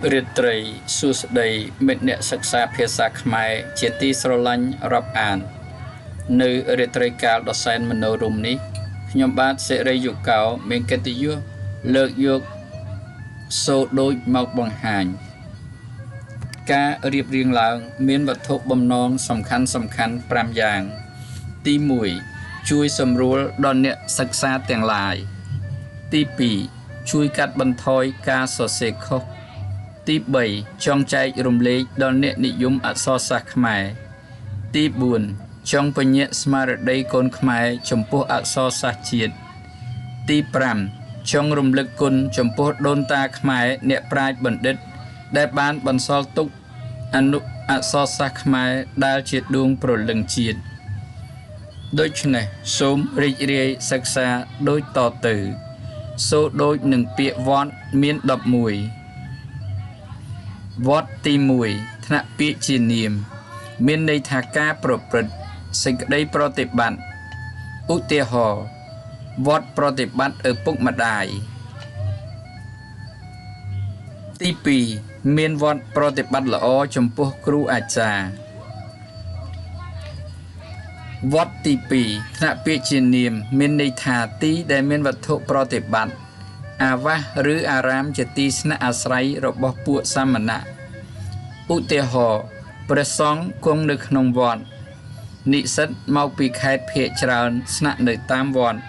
រាត្រីសួស្តីមិត្តអ្នកសិក្សាភាសាខ្មែរជាទីស្រឡាញ់រាប់អាន នៅរាត្រីកាលដ៏សែនមនោរម្យនេះខ្ញុំបាទសិរីយុកោមានកិត្តិយសលើកយកសូរដូចមកបង្ហាញការរៀបរៀងឡើងមានវត្ថុបំណងសំខាន់5យ៉ាងទី1ជួយសម្រួលដល់អ្នកសិក្សាទាំងឡាយទី2ជួយកាត់បន្ថយការសរសេរខុសទី3ចង់ចែករំលែកដល់អ្នកនិយមអក្សរសាស្ត្រខ្មែរទី4ចង់ពញ្ញាក់ស្មារតីកូនខ្មែរចំពោះអក្សរសាស្ត្រជាតិទី5ចង់រំលឹកគុណចំពោះដូនតាខ្មែរអ្នកប្រាជ្ញបណ្ឌិតដែលបានបន្សល់ទុកអនុអក្សរសាស្ត្រខ្មែរដែលជាដួងព្រលឹងជាតិដូច្នេះសូមរីករាយសិក្សាដូចតទៅសូរដូចនឹងពាក្យវត្តមាន11វត្តទី1ថ្នាក់ពាក្យជានាមមានន័យថាការប្រព្រឹត្តសេចក្តីប្រតិបត្តិឧទាហរណ៍វត្តប្រតិបត្តិឪពុកម្ដាយទី2មានវត្តប្រតិបត្តិល្អចំពោះគ្រូអាចារ្យវត្តទី2ថ្នាក់ពាក្យជានាមមានន័យថាទីដែលមានវត្ថុប្រតិបត្តិអាវាសឬអារាមជាទីស្នាក់អាស្រ័យរបស់ពួកសាមណៈឧទាហរណ៍ព្រះសង្ឃគង់នៅក្នុងវត្តនិស្សិតមកពីខេត្តភាគច្រើនស្នាក់នៅតាមវត្ត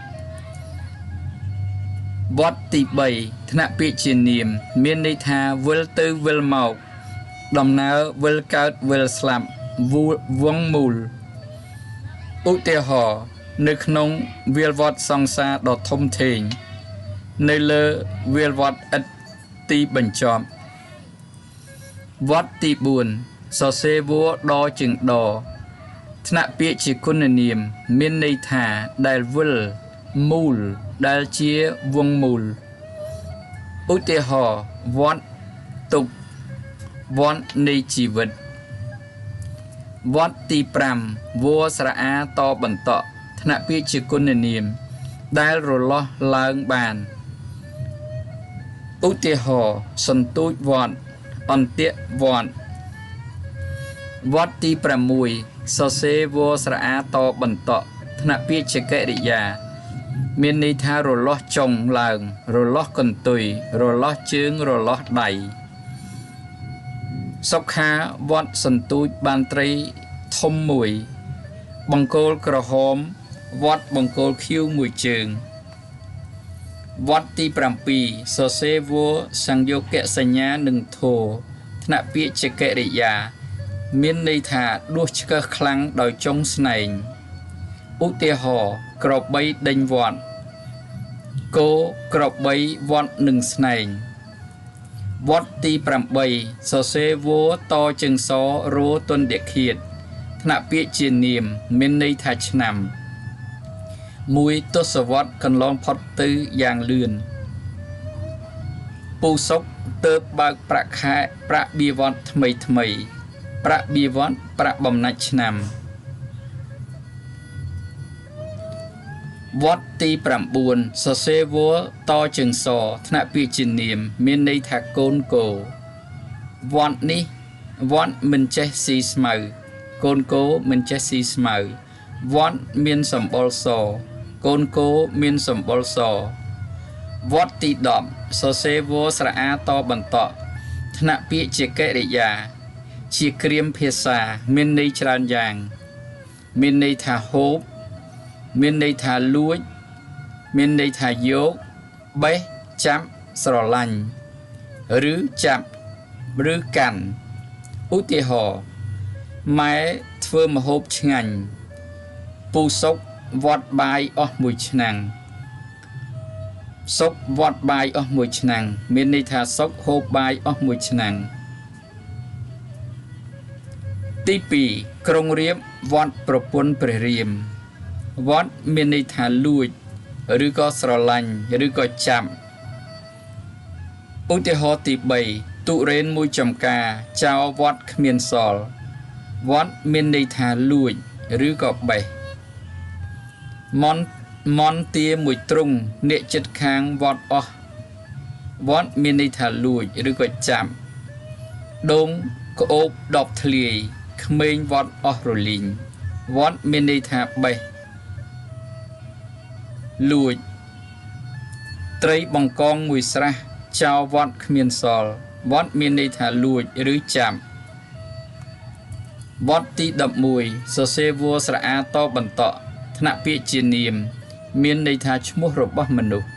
វត្តទី3ថ្នាក់ពាក្យជានាមមានន័យថាវិលទៅវិលមកដំណើរវិលកើតវិលស្លាប់វងមូលឧទាហរណ៍នៅក្នុងវាលវត្តសង្សារដ៏ធំធេងនៅលើវាលវត្តឥតទីបញ្ចប់វត្តទី4សរសេរវដជើងដថ្នាក់ពាក្យជាគុណនាមមានន័យថាដែលវិលមូលដែលជាវងមូលឧទាហរណ៍វត្តទុក្ខវត្តនៃជីវិតវត្តទី5វស្រអាតបន្តថ្នាក់ពាក្យជាគុណនាមដែលរលាស់ឡើងបានឧទាហរណ៍សន្ទូចវត្តអន្ទាក់វត្តវត្តទី6សរសេរវស្រអាតបន្តថ្នាក់ពាក្យជាកិរិយាមានន័យថារលាស់ចុងឡើងរលាស់កន្ទុយរលាស់ជើងរលាស់ដៃសុខាវត្តសន្ទូចបានត្រីធំមួយបង្គោលក្រហមវត្តបង្គោលខៀវមួយជើងវត្តទី7សរសេរវសង្យោគសញ្ញានឹងធោថ្នាក់ពាក្យជាកិរិយាមានន័យថាដួសឆ្កឹះខ្លាំងដោយចុងស្នែងឧទាហរណ៍ក្របីដេញវត្តគោក្របីវត្តនឹងស្នែងវត្តទី8សរសេរវតជើងសរទន្យឃាតថ្នាក់ពាក្យជានាមមានន័យថាឆ្នាំមួយទសវត្សកន្លងផុតទៅយ៉ាងលឿនពូសុកទៅបើកប្រាក់ខែប្រាក់បៀវត្សថ្មីថ្មីប្រាក់បៀវត្សប្រាក់បំណាច់ឆ្នាំវត្តទី9សរសេរវតជើងសថ្នាក់ពាក្យជានាមមានន័យថាកូនគោវត្តនេះវត្តមិនចេះស៊ីស្មៅកូនគោមិនចេះស៊ីស្មៅវត្តមានសម្បុរសកូនគោមានសម្បុរសវត្តទី10សរសេរវស្រអាតបន្តថ្នាក់ពាក្យជាកិរិយាជាគ្រាមភាសាមានន័យច្រើនយ៉ាងមានន័យថាហូបមានន័យថាលួចមានន័យថាយកបេះចាប់ស្រឡាញ់ឬចាប់ឬកាន់ឧទាហរណ៍ម៉ែធ្វើម្ហូបឆ្ងាញ់ពូសុកវត្តបាយអស់មួយឆ្នាំងសុកវត្តបាយអស់មួយឆ្នាំងមានន័យថាសុកហូបបាយអស់មួយឆ្នាំងទី2ក្រុងរាពណ៍វត្តប្រពន្ធព្រះរាមវត្តមានន័យថាលួចឬក៏ស្រឡាញ់ឬក៏ចាប់ឧទាហរណ៍ទី3ទុរេនមួយចំការចោលវត្តគ្មានសល់វត្តមានន័យថាលួចឬក៏បេះមន់ទាមួយទ្រុងអ្នកចិត្តខាងវត្តអស់វត្តមានន័យថាលួចឬក៏ចាប់ ដូងក្អូបដប់ធ្លាយក្មេងវត្តអស់រលីងវត្តមានន័យថាបេះលួចត្រីបង្កងមួយស្រះចោលវត្តគ្មានសល់វត្តមានន័យថាលួចឬចាប់វត្តទី11សរសេរវស្រអាតបន្តថ្នាក់ពាក្យជានាមមានន័យថាឈ្មោះរបស់មនុស្ស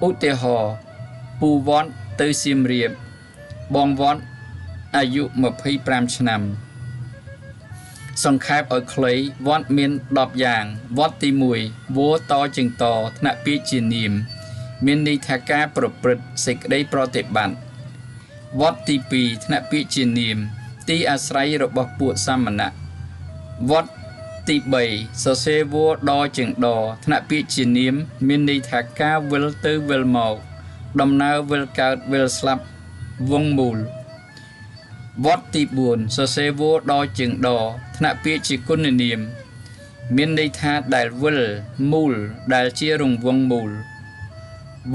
ឧទាហរណ៍ពូវត្តទៅសៀមរាបបងវត្តអាយុ25ឆ្នាំសង្ខេបឲ្យខ្លីវត្តមាន10យ៉ាងវត្តទី1វតជើងតថ្នាក់ពាក្យជានាមមានន័យថាការប្រព្រឹត្តសេចក្តីប្រតិបត្តិវត្តទី2ថ្នាក់ពាក្យជានាមទីអាស្រ័យរបស់ពួកសាមណៈវត្តទី3សរសេរវដជើងដថ្នាក់ពាក្យជានាមមានន័យថាការវិលទៅវិលមកដំណើរវិលកើតវិលស្លាប់វងមូលវត្តទី4សរសេរវដជើងដថ្នាក់ពាក្យជាគុណនាមមានន័យថាដែលវិលមូលដែលជារង្វង់មូល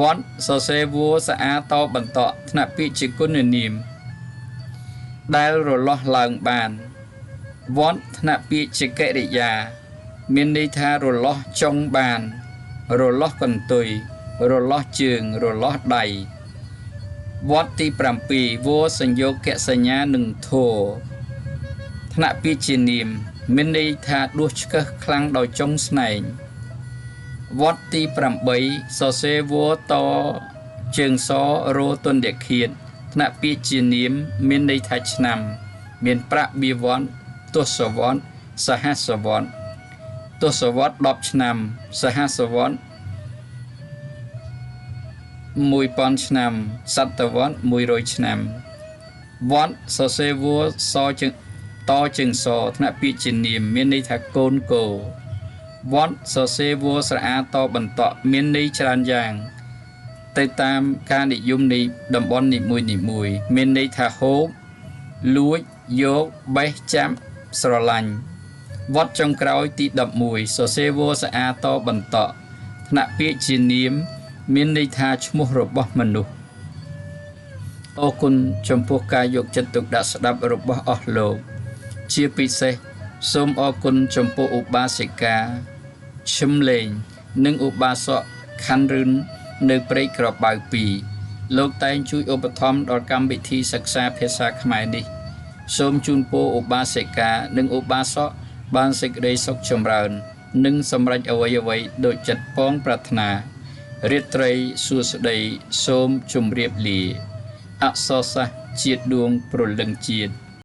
វត្តសរសេរវស្អាតបន្តថ្នាក់ពាក្យជាគុណនាមដែលរលាស់ឡើងបានវត្តថ្នាក់ពាក្យជាកិរិយាមានន័យថារលាស់ចុងបានរលាស់កន្ទុយរលាស់ជើងរលាស់ដៃវត្តទី7វសញ្យោគសញ្ញានឹងធោថ្នាក់ពាក្យជានាមមានន័យថាដួសឆ្កឹះខ្លាំងដោយចុងស្នែងវត្តទី8សរសេរវតជើងសរោទន្យឃាតថ្នាក់ពាក្យជានាមមានន័យថាឆ្នាំមានប្រាក់បៀវត្សទសវត្សសហសវត្សទសវត្ស10ឆ្នាំសហសវត្ស1000ឆ្នាំសតវត្ស100ឆ្នាំវត្តសរសេរវសជើងតជើងសថ្នាក់ពាក្យជានាមមានន័យថាកូនគោវត្តសរសេរវស្រអាតបន្តមានន័យច្រើនយ៉ាងទៅតាមការនិយមនៃតំបន់នីមួយៗមានន័យថាហូបលួចយកបេះចាប់ស្រឡាញ់វត្តចុងក្រោយទី11សរសេរវស្អាតបន្តថ្នាក់ពាក្យជានាមមានន័យថាឈ្មោះរបស់មនុស្សអរគុណចំពោះការយកចិត្តទុកដាក់ស្ដាប់របស់អស់លោកជាពិសេសសូមអរគុណចំពោះឧបាសិកាឈឹមលេងនិងឧបាសកខណ្ឌរឿននៅព្រែកក្របៅ2លោកតែងជួយឧបត្ថម្ភដល់កម្មវិធីសិក្សាភាសាខ្មែរនេះសូមជូនពរឧបាសិកានិងឧបាសកបានសេចក្តីសុខចម្រើននិងសម្រេចអ្វីៗដូចចិត្តប៉ងប្រាថ្នារាត្រីសួស្តីសូមជម្រាបលាអក្សរសាស្ត្រជាតិដួងព្រលឹងជាតិ